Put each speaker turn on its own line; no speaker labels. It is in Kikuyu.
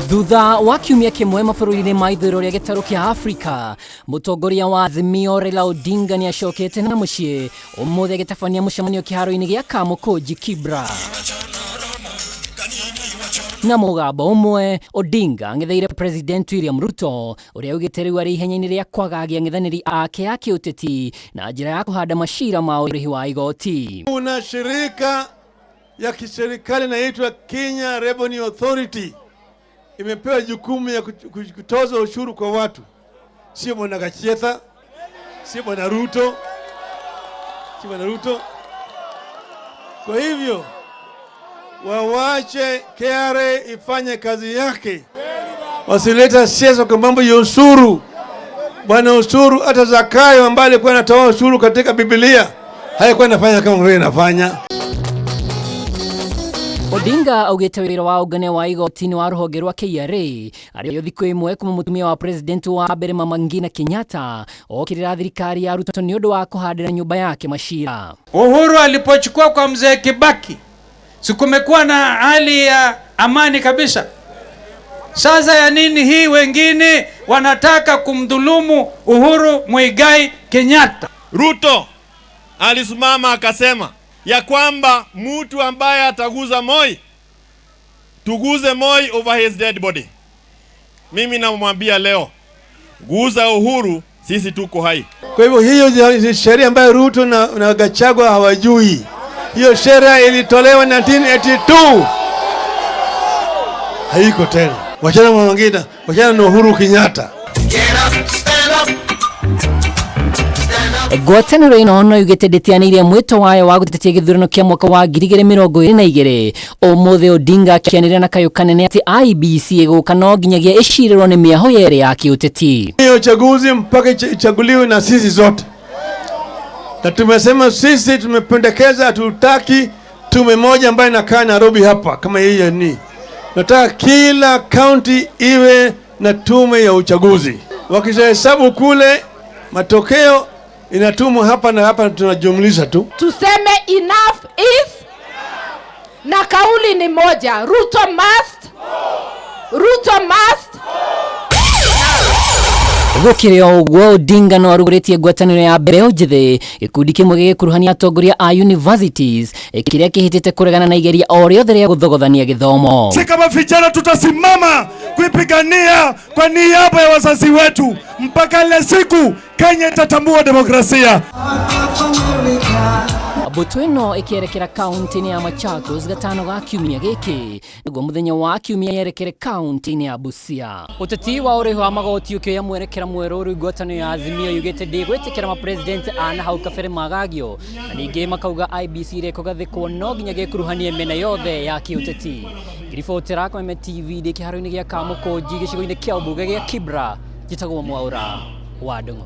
Thutha wa kiumia kĩmwe mabũrũri-inĩ ma ithũĩro rĩa gĩtarũ kĩa Afrika, mũtongoria wa Azimio Raila Odinga nĩ acokete na mũciĩ ũmũthĩ agĩtabania mũcemanio kĩharo-inĩ gĩa Kamũkũnji, Kibra. Na mũgambo ũmwe, Odinga ang'etheire President William Ruto ũrĩa augĩte rĩu arĩ ihenya-inĩ rĩa kwagagia ang'ethanĩri ake a kĩũteti na njĩra ya kũhanda macira ma ũrĩhi wa igoti.
Kuna shirika ya kiserikali inaitwa Kenya Revenue Authority imepewa jukumu ya kutoza ushuru kwa watu, sio bwana Gachagua, sio bwana Ruto, sio bwana Ruto. Kwa hivyo wawache KRA ifanye kazi yake, wasileta siasa kwa mambo ya ushuru. Bwana ushuru, hata Zakayo ambaye alikuwa anatoa ushuru katika Biblia haikuwa inafanya kama vile inafanya.
Odinga augĩte wĩra wa ũngania wa igoti-inĩ wa rũhonge rwa KRA arĩ thikũ ĩmwe kuma mũtumia wa president wa mbere Mama Ngina Kenyatta okĩrĩra thirikari ya Ruto nĩ ũndũ wa kũhandĩra nyũmba yake macira.
Uhuru alipochukua kwa mzee Kibaki, si kumekuwa na hali ya amani kabisa? Sasa ya nini hii wengine wanataka kumdhulumu Uhuru Muigai Kenyatta?
Ruto alisimama akasema ya kwamba mtu ambaye ataguza Moi, tuguze Moi over his dead body. Mimi namwambia leo, guza Uhuru, sisi tuko hai.
Kwa hivyo hiyo ni sheria ambayo Ruto na Gachagua hawajui. Hiyo sheria ilitolewa 1982, haiko tena. Wachana Mama Ngina, wachana na Uhuru Kenyatta.
Ngwatanĩro ĩno no yugĩte ndĩteanĩirie mwĩto wayo wa gũtetia gĩthurano kĩa mwaka wa 2022. Ũmũthĩ Odinga akĩanĩrĩra na kayũ kanene atĩ IEBC ĩgũka no nginyagia ĩcirĩrwo nĩ mĩaho yerĩ ya kĩũteti.
Hiyo uchaguzi mpaka ichaguliwe na sisi zote, na tumesema sisi tumependekeza, hatutaki tume moja ambayo inakaa Nairobi hapa kama hii ni. Nataka kila county iwe na tume ya uchaguzi. Wakishahesabu kule matokeo inatumwa hapa na hapa, tunajumlisha tu.
Tuseme enough is, na kauli ni moja, Ruto must, Ruto must.
Gũkĩrĩ o ũguo, Odinga no arugũrĩtie ngwatanĩro ya mbeũ njĩthĩ, gĩkundi kĩmwe gĩgĩkuruhania atongoria a universities kĩrĩa kĩhĩtĩte kũregana na igeria o rĩothe rĩa gũthogothania gĩthomo.
Sisi kama vijana tutasimama kuipigania kwa niaba ya wazazi wetu mpaka ile siku Kenya itatambua demokrasia.
Mbũtũ ĩno ĩkĩerekera kaunti-inĩ ya Machakos gatano ga kiumia gĩkĩ, nĩguo mũthenya wa kiumia yerekere kaunti-inĩ ya Busia. Ũteti wa ũrĩhi wa magoti ũkĩoya mwerekera mwerũ, rĩu ngwatanĩro ya Azimio yugĩte ndĩgwĩtĩkĩra mapresident a na hau kabere magagio, na ningĩ makauga IEBC ĩrĩa no nginya gĩkuruhanie mĩena yothe ya kĩũteti. Ngĩribotera Kameme TV ndĩ kĩharo-inĩ gĩa Kamũkũnji gĩcigo-inĩ kĩa ũmbunge gĩa Kibra, njĩtagwo Mwaũra wa Ndung'u.